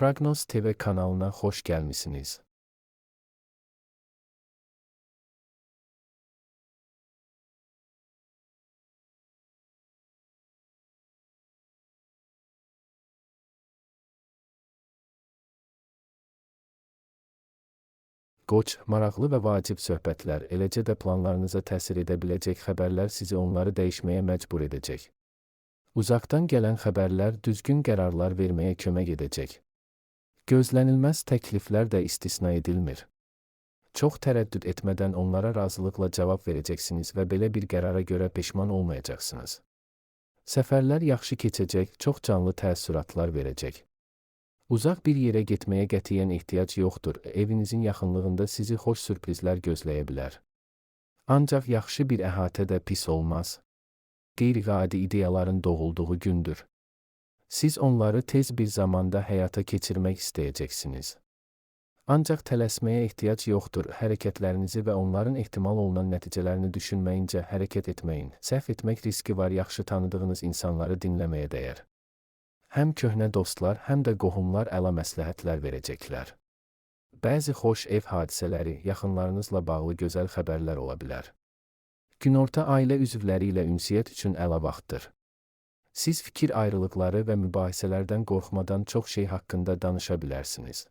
Prognoz TV kanalına xoş gəlmisiniz. Qoç, maraqlı və vacib söhbətlər, eləcə də planlarınıza təsir edə biləcək xəbərlər sizi onları dəyişməyə məcbur edəcək. Uzaqdan gələn xəbərlər düzgün qərarlar verməyə kömək edəcək. Gözlənilməz təkliflər də istisna edilmir. Çox tərəddüd etmədən onlara razılıqla cavab verəcəksiniz və belə bir qərara görə peşman olmayacaqsınız. Səfərlər yaxşı keçəcək, çox canlı təəssüratlar verəcək. Uzaq bir yerə getməyə qətiyyən ehtiyac yoxdur, evinizin yaxınlığında sizi xoş sürprizlər gözləyə bilər. Ancaq yaxşı bir əhatə də pis olmaz. Qeyri-adi ideyaların doğulduğu gündür. Siz onları tez bir zamanda həyata keçirmək istəyəcəksiniz. Ancaq tələsməyə ehtiyac yoxdur, hərəkətlərinizi və onların ehtimal olunan nəticələrini düşünməyincə hərəkət etməyin. Səhv etmək riski var, yaxşı tanıdığınız insanları dinləməyə dəyər. Həm köhnə dostlar, həm də qohumlar əla məsləhətlər verəcəklər. Bəzi xoş ev hadisələri, yaxınlarınızla bağlı gözəl xəbərlər ola bilər. Günorta ailə üzvləri ilə ünsiyyət üçün əla vaxtdır. Siz fikir ayrılıqları və mübahisələrdən qorxmadan çox şey haqqında danışa bilərsiniz.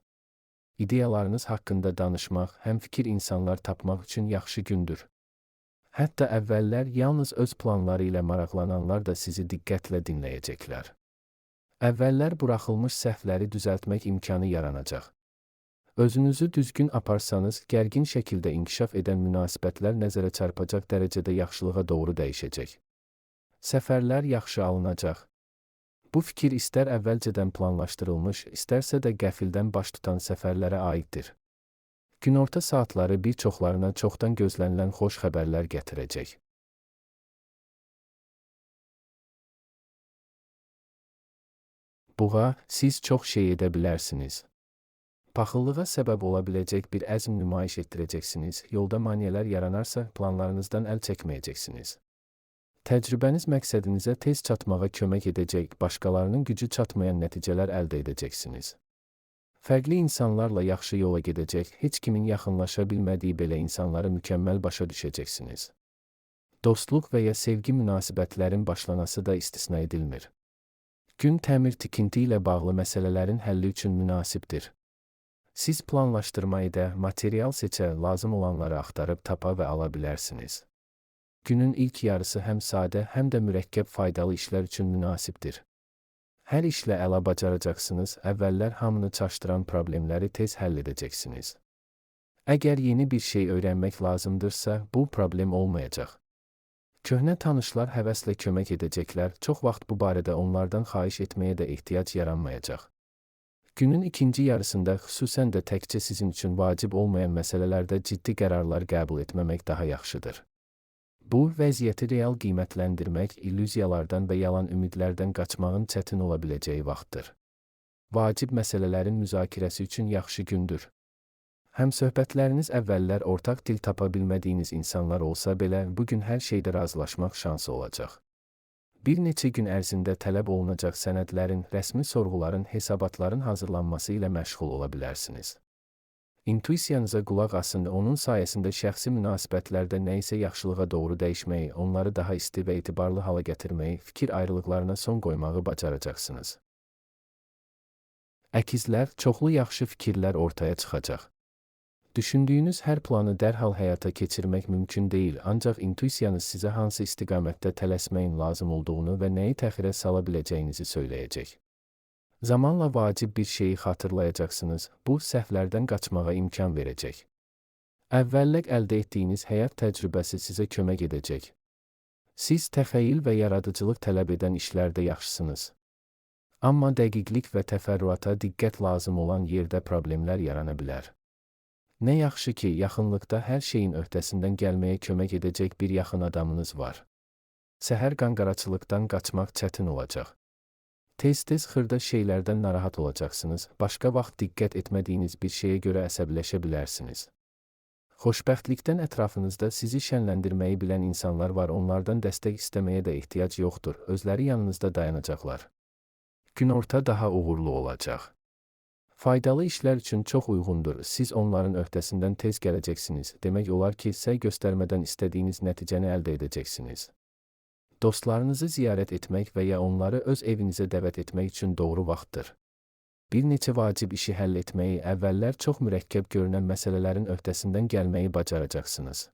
İdeyalarınız haqqında danışmaq, həmfikir insanlar tapmaq üçün yaxşı gündür. Hətta əvvəllər yalnız öz planları ilə maraqlananlar da sizi diqqətlə dinləyəcəklər. Əvvəllər buraxılmış səhvləri düzəltmək imkanı yaranacaq. Özünüzü düzgün aparsanız, gərgin şəkildə inkişaf edən münasibətlər nəzərə çarpacaq dərəcədə yaxşılığa doğru dəyişəcək. Səfərlər yaxşı alınacaq. Bu fikir istər əvvəlcədən planlaşdırılmış, istərsə də qəfildən baş tutan səfərlərə aiddir. Günorta saatları bir çoxlarına çoxdan gözlənilən xoş xəbərlər gətirəcək. Buğa, siz çox şey edə bilərsiniz. Paxıllığa səbəb ola biləcək bir əzm nümayiş etdirəcəksiniz, yolda maneələr yaranarsa, planlarınızdan əl çəkməyəcəksiniz. Təcrübəniz məqsədinizə tez çatmağa kömək edəcək, başqalarının gücü çatmayan nəticələr əldə edəcəksiniz. Fərqli insanlarla yaxşı yola gedəcək, heç kimin yaxınlaşa bilmədiyi belə insanları mükəmməl başa düşəcəksiniz. Dostluq və ya sevgi münasibətlərin başlanası da istisna edilmir. Gün təmir tikinti ilə bağlı məsələlərin həlli üçün münasibdir. Siz planlaşdırma edə, material seçə, lazım olanları axtarıb tapa və ala bilərsiniz. Günün ilk yarısı həm sadə, həm də mürəkkəb faydalı işlər üçün münasibdir. Hər işlə əla bacaracaqsınız, əvvəllər hamını çaşdıran problemləri tez həll edəcəksiniz. Əgər yeni bir şey öyrənmək lazımdırsa, bu problem olmayacaq. Köhnə tanışlar həvəslə kömək edəcəklər, çox vaxt bu barədə onlardan xahiş etməyə də ehtiyac yaranmayacaq. Günün ikinci yarısında xüsusən də təkcə sizin üçün vacib olmayan məsələlərdə ciddi qərarlar qəbul etməmək daha yaxşıdır. Bu, vəziyyəti real qiymətləndirmək, illüziyalardan və yalan ümidlərdən qaçmağın çətin ola biləcəyi vaxtdır. Vacib məsələlərin müzakirəsi üçün yaxşı gündür. Həmsöhbətləriniz əvvəllər ortaq dil tapa bilmədiyiniz insanlar olsa belə, bu gün hər şeydə razılaşmaq şansı olacaq. Bir neçə gün ərzində tələb olunacaq sənədlərin, rəsmi sorğuların, hesabatların hazırlanması ilə məşğul ola bilərsiniz. İntuisiyanıza qulaq asın, onun sayəsində şəxsi münasibətlərdə nə isə yaxşılığa doğru dəyişməyi, onları daha isti və etibarlı hala gətirməyi, fikir ayrılıqlarına son qoymağı bacaracaqsınız. Əkizlər, çoxlu yaxşı fikirlər ortaya çıxacaq. Düşündüyünüz hər planı dərhal həyata keçirmək mümkün deyil, ancaq intuisiyanız sizə hansı istiqamətdə tələsməyin lazım olduğunu və nəyi təxirə sala biləcəyinizi söyləyəcək. Zamanla vacib bir şeyi xatırlayacaqsınız, bu səhvlərdən qaçmağa imkan verəcək. Əvvəllər əldə etdiyiniz həyat təcrübəsi sizə kömək edəcək. Siz təxəyyül və yaradıcılıq tələb edən işlərdə yaxşısınız. Amma dəqiqlik və təfərrüata diqqət lazım olan yerdə problemlər yarana bilər. Nə yaxşı ki, yaxınlıqda hər şeyin öhdəsindən gəlməyə kömək edəcək bir yaxın adamınız var. Səhər qanqaraçılıqdan qaçmaq çətin olacaq. Tez-tez xırda şeylərdən narahat olacaqsınız, başqa vaxt diqqət etmədiyiniz bir şeyə görə əsəbləşə bilərsiniz. Xoşbəxtlikdən ətrafınızda sizi şənləndirməyi bilən insanlar var, onlardan dəstək istəməyə də ehtiyac yoxdur, özləri yanınızda dayanacaqlar. Günorta daha uğurlu olacaq. Faydalı işlər üçün çox uyğundur. Siz onların öhdəsindən tez gələcəksiniz. Demək olar ki, səy göstərmədən istədiyiniz nəticəni əldə edəcəksiniz. Dostlarınızı ziyarət etmək və ya onları öz evinizə dəvət etmək üçün doğru vaxtdır. Bir neçə vacib işi həll etməyi, əvvəllər çox mürəkkəb görünən məsələlərin öhdəsindən gəlməyi bacaracaqsınız.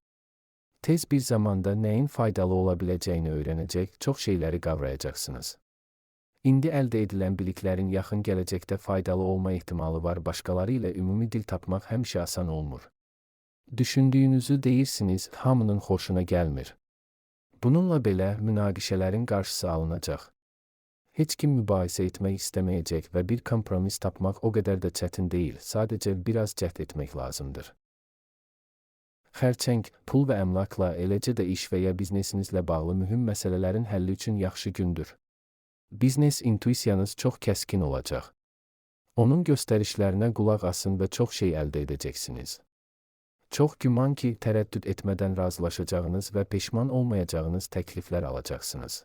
Tez bir zamanda nəyin faydalı ola biləcəyini öyrənəcək, çox şeyləri qavrayacaqsınız. İndi əldə edilən biliklərin yaxın gələcəkdə faydalı olma ehtimalı var, başqaları ilə ümumi dil tapmaq həmişə asan olmur. Düşündüyünüzü deyirsiniz, hamının xoşuna gəlmir. Bununla belə münaqişələrin qarşısı alınacaq. Heç kim mübahisə etmək istəməyəcək və bir kompromis tapmaq o qədər də çətin deyil, sadəcə biraz cəhd etmək lazımdır. Xərçəng, pul və əmlakla, eləcə də iş və ya biznesinizlə bağlı mühüm məsələlərin həlli üçün yaxşı gündür. Biznes intuisiyanız çox kəskin olacaq. Onun göstərişlərinə qulaq asın və çox şey əldə edəcəksiniz. Çox güman ki, tərəddüd etmədən razılaşacağınız və peşman olmayacağınız təkliflər alacaqsınız.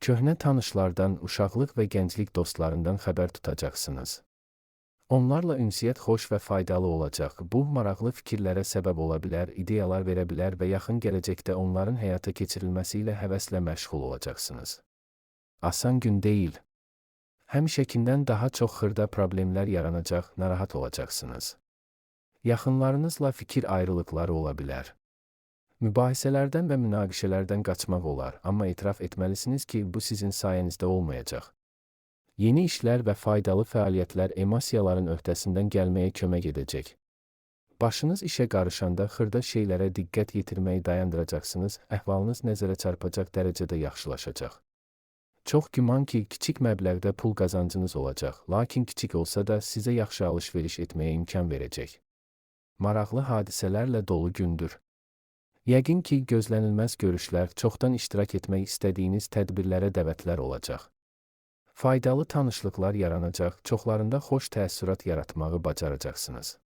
Köhnə tanışlardan, uşaqlıq və gənclik dostlarından xəbər tutacaqsınız. Onlarla ünsiyyət xoş və faydalı olacaq. Bu, maraqlı fikirlərə səbəb ola bilər, ideyalar verə bilər və yaxın gələcəkdə onların həyata keçirilməsi ilə həvəslə məşğul olacaqsınız. Asan gün deyil. Həmişəkindən daha çox xırda problemlər yaranacaq, narahat olacaqsınız. Yaxınlarınızla fikir ayrılıqları ola bilər. Mübahisələrdən və münaqişələrdən qaçmaq olar, amma etiraf etməlisiniz ki, bu sizin sayənizdə olmayacaq. Yeni işlər və faydalı fəaliyyətlər emosiyaların öhdəsindən gəlməyə kömək edəcək. Başınız işə qarışanda xırda şeylərə diqqət yetirməyi dayandıracaqsınız, əhvalınız nəzərə çarpacaq dərəcədə yaxşılaşacaq. Çox güman ki, kiçik məbləğdə pul qazancınız olacaq, lakin kiçik olsa da sizə yaxşı alış-veriş etməyə imkan verəcək. Maraqlı hadisələrlə dolu gündür. Yəqin ki, gözlənilməz görüşlər, çoxdan iştirak etmək istədiyiniz tədbirlərə dəvətlər olacaq. Faydalı tanışlıqlar yaranacaq, çoxlarında xoş təəssürat yaratmağı bacaracaqsınız.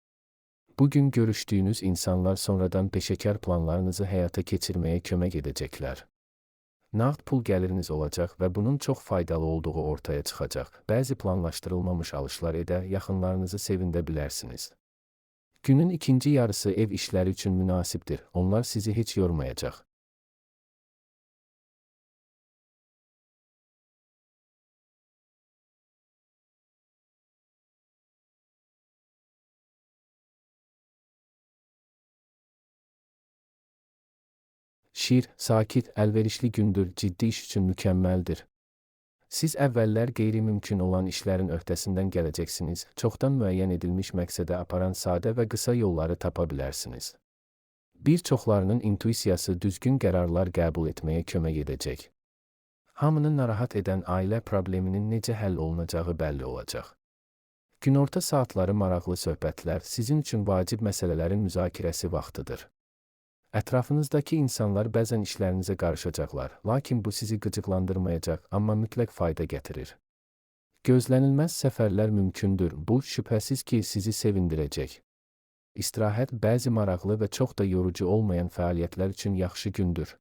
Bugün görüşdüyünüz insanlar sonradan peşəkar planlarınızı həyata keçirməyə kömək edəcəklər. Nağd pul gəliriniz olacaq və bunun çox faydalı olduğu ortaya çıxacaq. Bəzi planlaşdırılmamış alışlar edə, yaxınlarınızı sevində bilərsiniz. Günün ikinci yarısı ev işləri üçün münasibdir. Onlar sizi heç yormayacaq. Şir, sakit, əlverişli gündür, ciddi iş üçün mükəmməldir. Siz əvvəllər qeyri-mümkün olan işlərin öhdəsindən gələcəksiniz, çoxdan müəyyən edilmiş məqsədə aparan sadə və qısa yolları tapa bilərsiniz. Bir çoxlarının intuisiyası düzgün qərarlar qəbul etməyə kömək edəcək. Hamını narahat edən ailə probleminin necə həll olunacağı bəlli olacaq. Günorta saatları maraqlı söhbətlər sizin üçün vacib məsələlərin müzakirəsi vaxtıdır. Ətrafınızdakı insanlar bəzən işlərinizə qarışacaqlar, lakin bu sizi qıcıqlandırmayacaq, amma mütləq fayda gətirir. Gözlənilməz səfərlər mümkündür, bu şübhəsiz ki, sizi sevindirəcək. İstirahət bəzi maraqlı və çox da yorucu olmayan fəaliyyətlər üçün yaxşı gündür.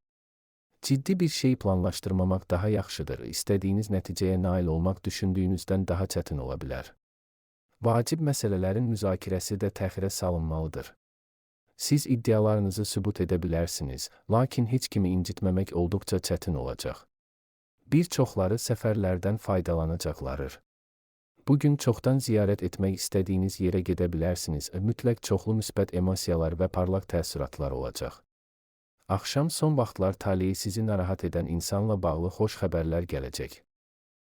Ciddi bir şey planlaşdırmamaq daha yaxşıdır, istədiyiniz nəticəyə nail olmaq düşündüyünüzdən daha çətin ola bilər. Vacib məsələlərin müzakirəsi də təxirə salınmalıdır. Siz iddialarınızı sübut edə bilərsiniz, lakin heç kimi incitməmək olduqca çətin olacaq. Bir çoxları səfərlərdən faydalanacaqlardır. Bugün çoxdan ziyarət etmək istədiyiniz yerə gedə bilərsiniz, mütləq çoxlu müsbət emosiyalar və parlaq təəssüratlar olacaq. Axşam son vaxtlar taleyi sizi narahat edən insanla bağlı xoş xəbərlər gələcək.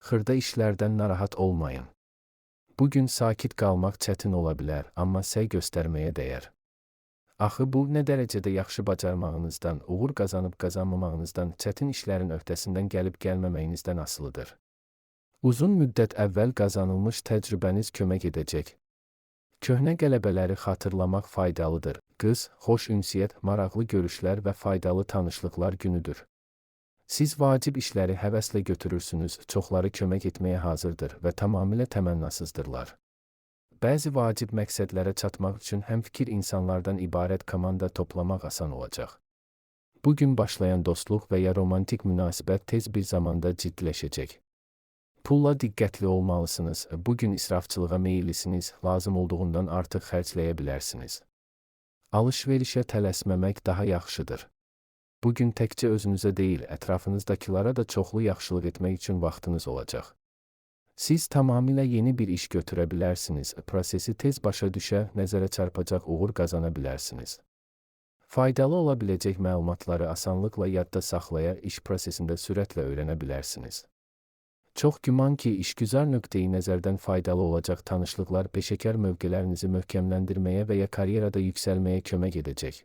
Xırda işlərdən narahat olmayın. Bugün sakit qalmaq çətin ola bilər, amma səy göstərməyə dəyər. Axı bu, nə dərəcədə yaxşı bacarmağınızdan, uğur qazanıb qazanmamağınızdan, çətin işlərin öhdəsindən gəlib gəlməməyinizdən asılıdır. Uzun müddət əvvəl qazanılmış təcrübəniz kömək edəcək. Köhnə qələbələri xatırlamaq faydalıdır. Qız, xoş ünsiyyət, maraqlı görüşlər və faydalı tanışlıqlar günüdür. Siz vacib işləri həvəslə götürürsünüz, çoxları kömək etməyə hazırdır və tamamilə təmənnasızdırlar. Bəzi vacib məqsədlərə çatmaq üçün həmfikir insanlardan ibarət komanda toplamaq asan olacaq. Bugün başlayan dostluq və ya romantik münasibət tez bir zamanda ciddiləşəcək. Pulla diqqətli olmalısınız. Bu gün israfçılığa meyillisiniz, lazım olduğundan artıq xərcləyə bilərsiniz. Alış-verişə tələsməmək daha yaxşıdır. Bu gün təkcə özünüzə deyil, ətrafınızdakılara da çoxlu yaxşılıq etmək üçün vaxtınız olacaq. Siz tamamilə yeni bir iş götürə bilərsiniz, prosesi tez başa düşə, nəzərə çarpacaq uğur qazana bilərsiniz. Faydalı ola biləcək məlumatları asanlıqla yadda saxlaya, iş prosesində sürətlə öyrənə bilərsiniz. Çox güman ki, işgüzar nöqteyi nəzərdən faydalı olacaq tanışlıqlar peşəkar mövqelərinizi möhkəmləndirməyə və ya karyerada yüksəlməyə kömək edəcək.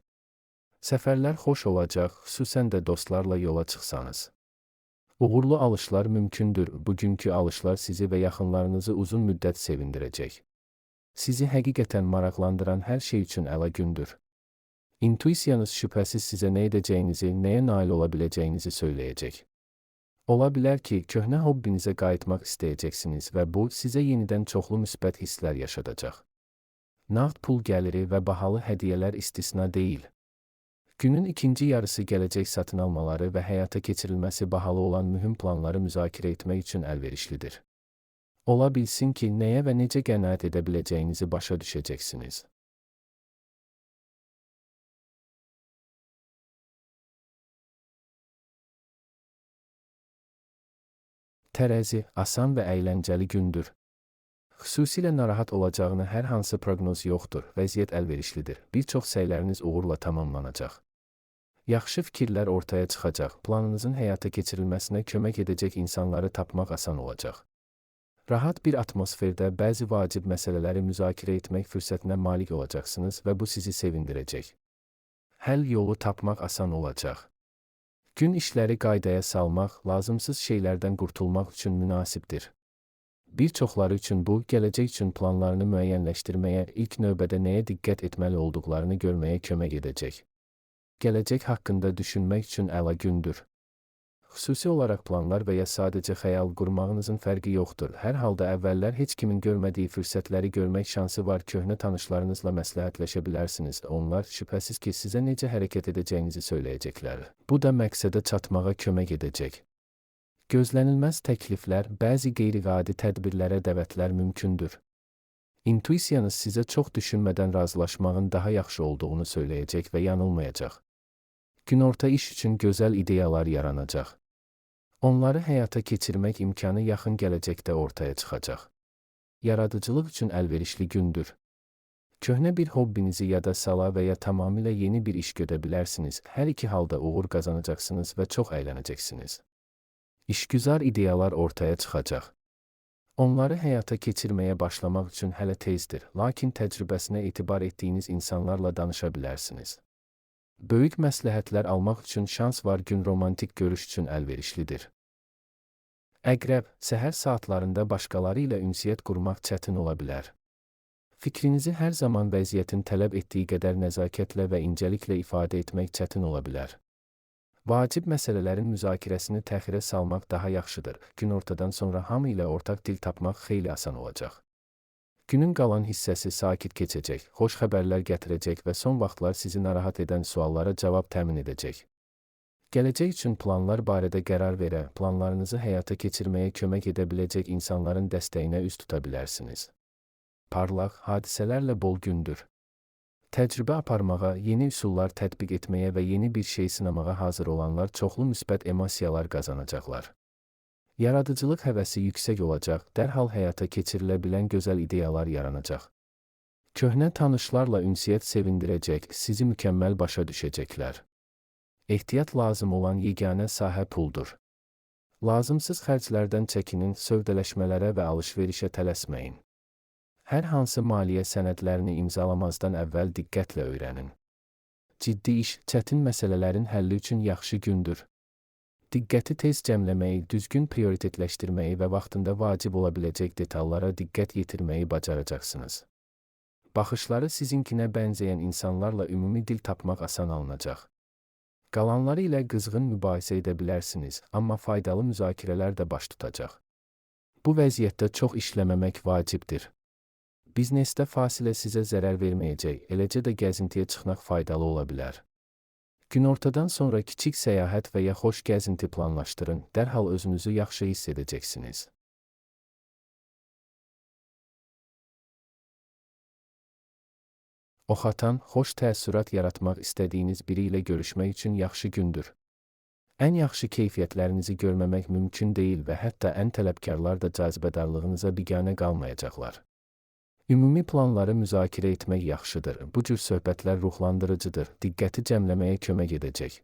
Səfərlər xoş olacaq, xüsusən də dostlarla yola çıxsanız. Uğurlu alışlar mümkündür. Bugünkü alışlar sizi və yaxınlarınızı uzun müddət sevindirəcək. Sizi həqiqətən maraqlandıran hər şey üçün əla gündür. İntuisiyanız şübhəsiz sizə nə edəcəyinizi, nəyə nail ola biləcəyinizi söyləyəcək. Ola bilər ki, köhnə hobbinizə qayıtmaq istəyəcəksiniz və bu, sizə yenidən çoxlu müsbət hisslər yaşadacaq. Nağd pul gəliri və bahalı hədiyyələr istisna deyil. Günün ikinci yarısı gələcək satın almaları və həyata keçirilməsi bahalı olan mühüm planları müzakirə etmək üçün əlverişlidir. Ola bilsin ki, nəyə və necə qənaət edə biləcəyinizi başa düşəcəksiniz. Tərəzi, asan və əyləncəli gündür. Xüsusilə narahat olacağını hər hansı proqnoz yoxdur, vəziyyət əlverişlidir. Bir çox səyləriniz uğurla tamamlanacaq. Yaxşı fikirlər ortaya çıxacaq, planınızın həyata keçirilməsinə kömək edəcək insanları tapmaq asan olacaq. Rahat bir atmosferdə bəzi vacib məsələləri müzakirə etmək fürsətinə malik olacaqsınız və bu sizi sevindirəcək. Həll yolu tapmaq asan olacaq. Gün işləri qaydaya salmaq, lazımsız şeylərdən qurtulmaq üçün münasibdir. Bir çoxları üçün bu, gələcək üçün planlarını müəyyənləşdirməyə, ilk növbədə nəyə diqqət etməli olduqlarını görməyə kömək edəcək. Gələcək haqqında düşünmək üçün əla gündür. Xüsusi olaraq planlar və ya sadəcə xəyal qurmağınızın fərqi yoxdur. Hər halda əvvəllər heç kimin görmədiyi fürsətləri görmək şansı var. Köhnə tanışlarınızla məsləhətləşə bilərsiniz. Onlar şübhəsiz ki, sizə necə hərəkət edəcəyinizi söyləyəcəklər. Bu da məqsədə çatmağa kömək edəcək. Gözlənilməz təkliflər, bəzi qeyri-adi tədbirlərə dəvətlər mümkündür. İntuisiyanız sizə çox düşünmədən razılaşmağın daha yaxşı olduğunu söyləyəcək və yanılmayacaq. Günorta iş üçün gözəl ideyalar yaranacaq. Onları həyata keçirmək imkanı yaxın gələcəkdə ortaya çıxacaq. Yaradıcılıq üçün əlverişli gündür. Köhnə bir hobbinizi yada sala və ya tamamilə yeni bir iş gödə bilərsiniz. Hər iki halda uğur qazanacaqsınız və çox əylənəcəksiniz. İşgüzar ideyalar ortaya çıxacaq. Onları həyata keçirməyə başlamaq üçün hələ tezdir, lakin təcrübəsinə etibar etdiyiniz insanlarla danışa bilərsiniz. Böyük məsləhətlər almaq üçün şans var. Gün romantik görüş üçün əlverişlidir. Əqrəb, səhər saatlarında başqaları ilə ünsiyyət qurmaq çətin ola bilər. Fikrinizi hər zaman vəziyyətin tələb etdiyi qədər nəzakətlə və incəliklə ifadə etmək çətin ola bilər. Vacib məsələlərin müzakirəsini təxirə salmaq daha yaxşıdır. Günortadan sonra hamı ilə ortaq dil tapmaq xeyli asan olacaq. Günün qalan hissəsi sakit keçəcək, xoş xəbərlər gətirəcək və son vaxtlar sizi narahat edən suallara cavab təmin edəcək. Gələcək üçün planlar barədə qərar verə, planlarınızı həyata keçirməyə kömək edə biləcək insanların dəstəyinə üz tuta bilərsiniz. Parlaq, hadisələrlə bol gündür. Təcrübə aparmağa, yeni üsullar tətbiq etməyə və yeni bir şey sınamağa hazır olanlar çoxlu müsbət emosiyalar qazanacaqlar. Yaradıcılıq həvəsi yüksək olacaq, dərhal həyata keçirilə bilən gözəl ideyalar yaranacaq. Köhnə tanışlarla ünsiyyət sevindirəcək, sizi mükəmməl başa düşəcəklər. Ehtiyat lazım olan yeganə sahə puldur. Lazımsız xərclərdən çəkinin, sövdələşmələrə və alış-verişə tələsməyin. Hər hansı maliyyə sənədlərini imzalamazdan əvvəl diqqətlə öyrənin. Ciddi iş, çətin məsələlərin həlli üçün yaxşı gündür. Diqqəti tez cəmləməyi, düzgün prioritetləşdirməyi və vaxtında vacib ola biləcək detallara diqqət yetirməyi bacaracaqsınız. Baxışları sizinkinə bənzəyən insanlarla ümumi dil tapmaq asan alınacaq. Qalanları ilə qızğın mübahisə edə bilərsiniz, amma faydalı müzakirələr də baş tutacaq. Bu vəziyyətdə çox işləməmək vacibdir. Biznesdə fasilə sizə zərər verməyəcək, eləcə də gəzintiyə çıxmaq faydalı ola bilər. Günortadan sonra kiçik səyahət və ya xoş gəzinti planlaşdırın, dərhal özünüzü yaxşı hiss edəcəksiniz. Oxatan, xoş təəssürat yaratmaq istədiyiniz biri ilə görüşmək üçün yaxşı gündür. Ən yaxşı keyfiyyətlərinizi görməmək mümkün deyil və hətta ən tələbkarlar da cazibədarlığınıza biganə qalmayacaqlar. Ümumi planları müzakirə etmək yaxşıdır. Bu cür söhbətlər ruhlandırıcıdır, diqqəti cəmləməyə kömək edəcək.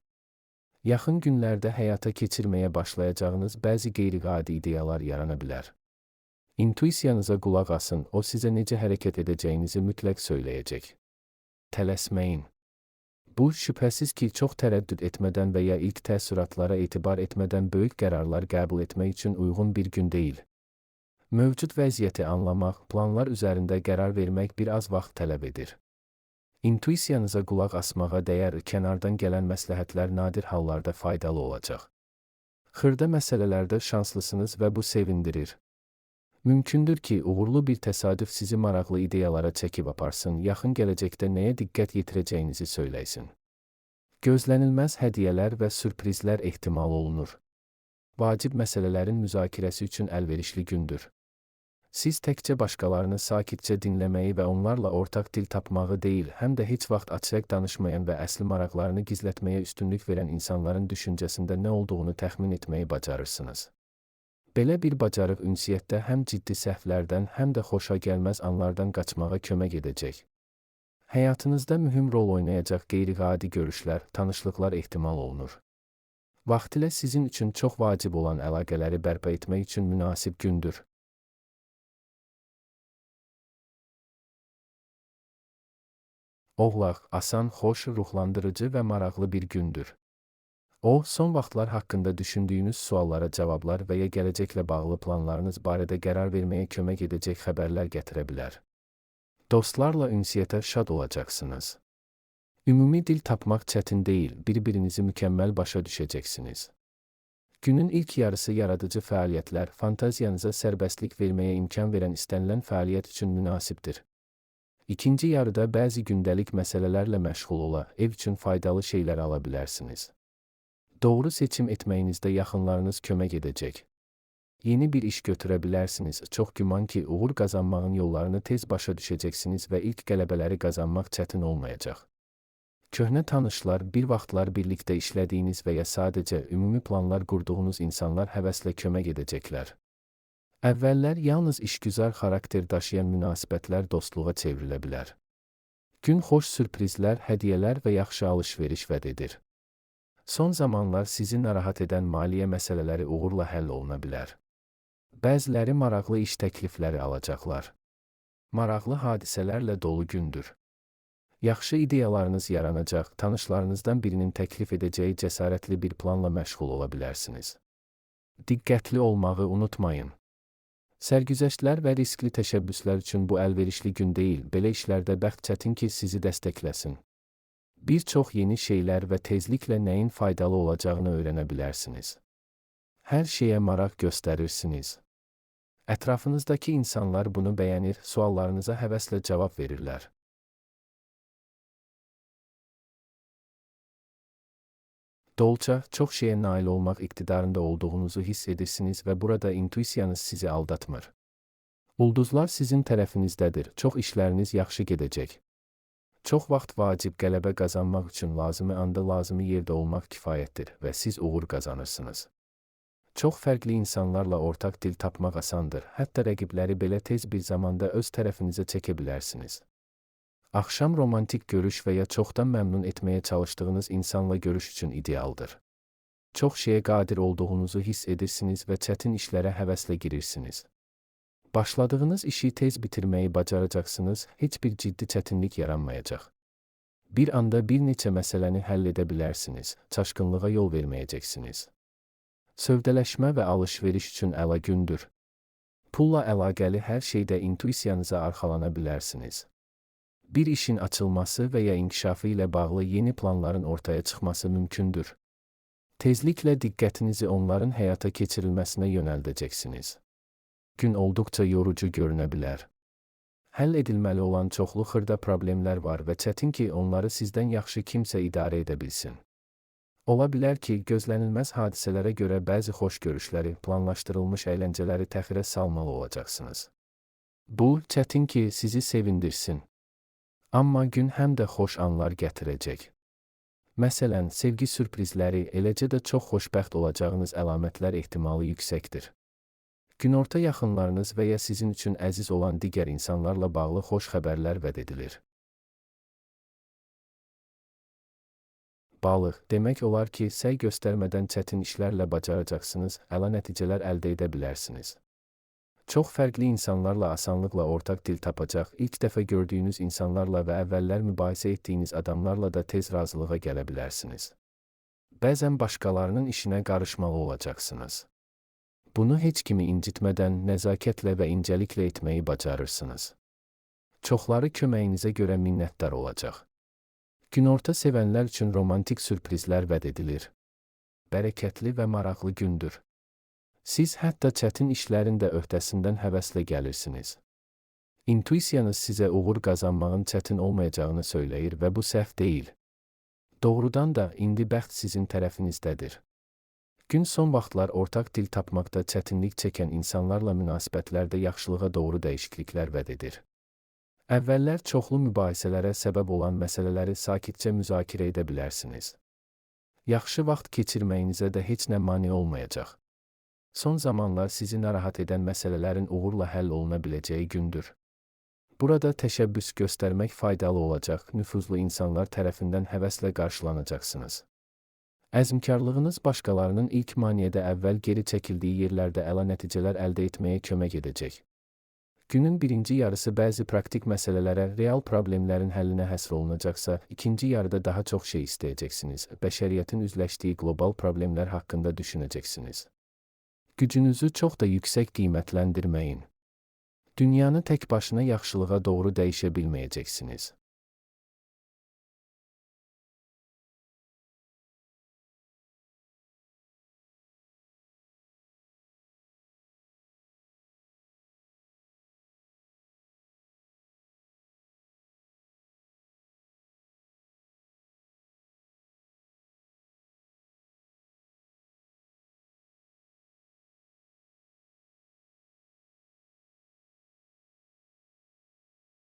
Yaxın günlərdə həyata keçirməyə başlayacağınız bəzi qeyri-adi ideyalar yarana bilər. İntuisiyanıza qulaq asın, o sizə necə hərəkət edəcəyinizi mütləq söyləyəcək. Tələsməyin. Bu, şübhəsiz ki, çox tərəddüd etmədən və ya ilk təəssüratlara etibar etmədən böyük qərarlar qəbul etmək üçün uyğun bir gün deyil. Mövcud vəziyyəti anlamaq, planlar üzərində qərar vermək bir az vaxt tələb edir. İntuisiyanıza qulaq asmağa dəyər, kənardan gələn məsləhətlər nadir hallarda faydalı olacaq. Xırda məsələlərdə şanslısınız və bu sevindirir. Mümkündür ki, uğurlu bir təsadüf sizi maraqlı ideyalara çəkib aparsın, yaxın gələcəkdə nəyə diqqət yetirəcəyinizi söyləysin. Gözlənilməz hədiyyələr və sürprizlər ehtimal olunur. Vacib məsələlərin müzakirəsi üçün əlverişli gündür. Siz təkcə başqalarını sakitcə dinləməyi və onlarla ortaq dil tapmağı deyil, həm də heç vaxt açıq danışmayan və əsli maraqlarını gizlətməyə üstünlük verən insanların düşüncəsində nə olduğunu təxmin etməyi bacarırsınız. Belə bir bacarıq ünsiyyətdə həm ciddi səhvlərdən, həm də xoşagəlməz anlardan qaçmağa kömək edəcək. Həyatınızda mühüm rol oynayacaq qeyri-adi görüşlər, tanışlıqlar ehtimal olunur. Vaxtilə sizin üçün çox vacib olan əlaqələri bərpa etmək üçün münasib gündür. Oğlaq, asan, xoş, ruhlandırıcı və maraqlı bir gündür. O, son vaxtlar haqqında düşündüyünüz suallara cavablar və ya gələcəklə bağlı planlarınız barədə qərar verməyə kömək edəcək xəbərlər gətirə bilər. Dostlarla ünsiyyətə şad olacaqsınız. Ümumi dil tapmaq çətin deyil, bir-birinizi mükəmməl başa düşəcəksiniz. Günün ilk yarısı yaradıcı fəaliyyətlər, fantaziyanıza sərbəstlik verməyə imkan verən istənilən fəaliyyət üçün münasibdir. İkinci yarıda bəzi gündəlik məsələlərlə məşğul ola, ev üçün faydalı şeylər ala bilərsiniz. Doğru seçim etməyinizdə yaxınlarınız kömək edəcək. Yeni bir iş götürə bilərsiniz. Çox güman ki, uğur qazanmağın yollarını tez başa düşəcəksiniz və ilk qələbələri qazanmaq çətin olmayacaq. Köhnə tanışlar, bir vaxtlar birlikdə işlədiyiniz və ya sadəcə ümumi planlar qurduğunuz insanlar həvəslə kömək edəcəklər. Əvvəllər yalnız işgüzar xarakter daşıyan münasibətlər dostluğa çevrilə bilər. Gün xoş sürprizlər, hədiyyələr və yaxşı alış-veriş vəd edir. Son zamanlar sizi narahat edən maliyyə məsələləri uğurla həll oluna bilər. Bəziləri maraqlı iş təklifləri alacaqlar. Maraqlı hadisələrlə dolu gündür. Yaxşı ideyalarınız yaranacaq, tanışlarınızdan birinin təklif edəcəyi cəsarətli bir planla məşğul ola bilərsiniz. Diqqətli olmağı unutmayın. Sərgüzəştlər və riskli təşəbbüslər üçün bu əlverişli gün deyil, belə işlərdə bəxt çətin ki, sizi dəstəkləsin. Bir çox yeni şeylər və tezliklə nəyin faydalı olacağını öyrənə bilərsiniz. Hər şeyə maraq göstərirsiniz. Ətrafınızdakı insanlar bunu bəyənir, suallarınıza həvəslə cavab verirlər. Dolça, çox şeyə nail olmaq iqtidarında olduğunuzu hiss edirsiniz və burada intuisiyanız sizi aldatmır. Ulduzlar sizin tərəfinizdədir, çox işləriniz yaxşı gedəcək. Çox vaxt vacib qələbə qazanmaq üçün lazımi anda lazımi yerdə olmaq kifayətdir və siz uğur qazanırsınız. Çox fərqli insanlarla ortaq dil tapmaq asandır, hətta rəqibləri belə tez bir zamanda öz tərəfinizə çəkə bilərsiniz. Axşam romantik görüş və ya çoxdan məmnun etməyə çalışdığınız insanla görüş üçün idealdır. Çox şeyə qadir olduğunuzu hiss edirsiniz və çətin işlərə həvəslə girirsiniz. Başladığınız işi tez bitirməyi bacaracaqsınız, heç bir ciddi çətinlik yaranmayacaq. Bir anda bir neçə məsələni həll edə bilərsiniz, çaşqınlığa yol verməyəcəksiniz. Sövdələşmə və alış-veriş üçün əla gündür. Pulla əlaqəli hər şeydə intuisiyanıza arxalana bilərsiniz. Bir işin açılması və ya inkişafı ilə bağlı yeni planların ortaya çıxması mümkündür. Tezliklə diqqətinizi onların həyata keçirilməsinə yönəldəcəksiniz. Gün olduqca yorucu görünə bilər. Həll edilməli olan çoxlu xırda problemlər var və çətin ki, onları sizdən yaxşı kimsə idarə edə bilsin. Ola bilər ki, gözlənilməz hadisələrə görə bəzi xoş görüşləri, planlaşdırılmış əyləncələri təxirə salmalı olacaqsınız. Bu, çətin ki, sizi sevindirsin. Amma gün həm də xoş anlar gətirəcək. Məsələn, sevgi sürprizləri, eləcə də çox xoşbəxt olacağınız əlamətlər ehtimalı yüksəkdir. Günorta yaxınlarınız və ya sizin üçün əziz olan digər insanlarla bağlı xoş xəbərlər vəd edilir. Balıq, demək olar ki, səy göstərmədən çətin işlərlə bacaracaqsınız, əla nəticələr əldə edə bilərsiniz. Çox fərqli insanlarla asanlıqla ortaq dil tapacaq, ilk dəfə gördüyünüz insanlarla və əvvəllər mübahisə etdiyiniz adamlarla da tez razılığa gələ bilərsiniz. Bəzən başqalarının işinə qarışmalı olacaqsınız. Bunu heç kimi incitmədən, nəzakətlə və incəliklə etməyi bacarırsınız. Çoxları köməyinizə görə minnətdar olacaq. Günorta sevənlər üçün romantik sürprizlər vəd edilir. Bərəkətli və maraqlı gündür. Siz hətta çətin işlərin də öhdəsindən həvəslə gəlirsiniz. İntuisiyanız sizə uğur qazanmağın çətin olmayacağını söyləyir və bu səhv deyil. Doğrudan da indi bəxt sizin tərəfinizdədir. Gün son vaxtlar ortaq dil tapmaqda çətinlik çəkən insanlarla münasibətlərdə yaxşılığa doğru dəyişikliklər vəd edir. Əvvəllər çoxlu mübahisələrə səbəb olan məsələləri sakitcə müzakirə edə bilərsiniz. Yaxşı vaxt keçirməyinizə də heç nə mane olmayacaq. Son zamanlar sizi narahat edən məsələlərin uğurla həll oluna biləcəyi gündür. Burada təşəbbüs göstərmək faydalı olacaq, nüfuzlu insanlar tərəfindən həvəslə qarşılanacaqsınız. Əzmkarlığınız başqalarının ilk maneədə əvvəl geri çəkildiyi yerlərdə əla nəticələr əldə etməyə kömək edəcək. Günün birinci yarısı bəzi praktik məsələlərə, real problemlərin həllinə həsr olunacaqsa, ikinci yarıda daha çox şey istəyəcəksiniz, bəşəriyyətin üzləşdiyi qlobal problemlər haqqında düşünəcəksiniz. Gücünüzü çox da yüksək qiymətləndirməyin. Dünyanı tək başına yaxşılığa doğru dəyişə bilməyəcəksiniz.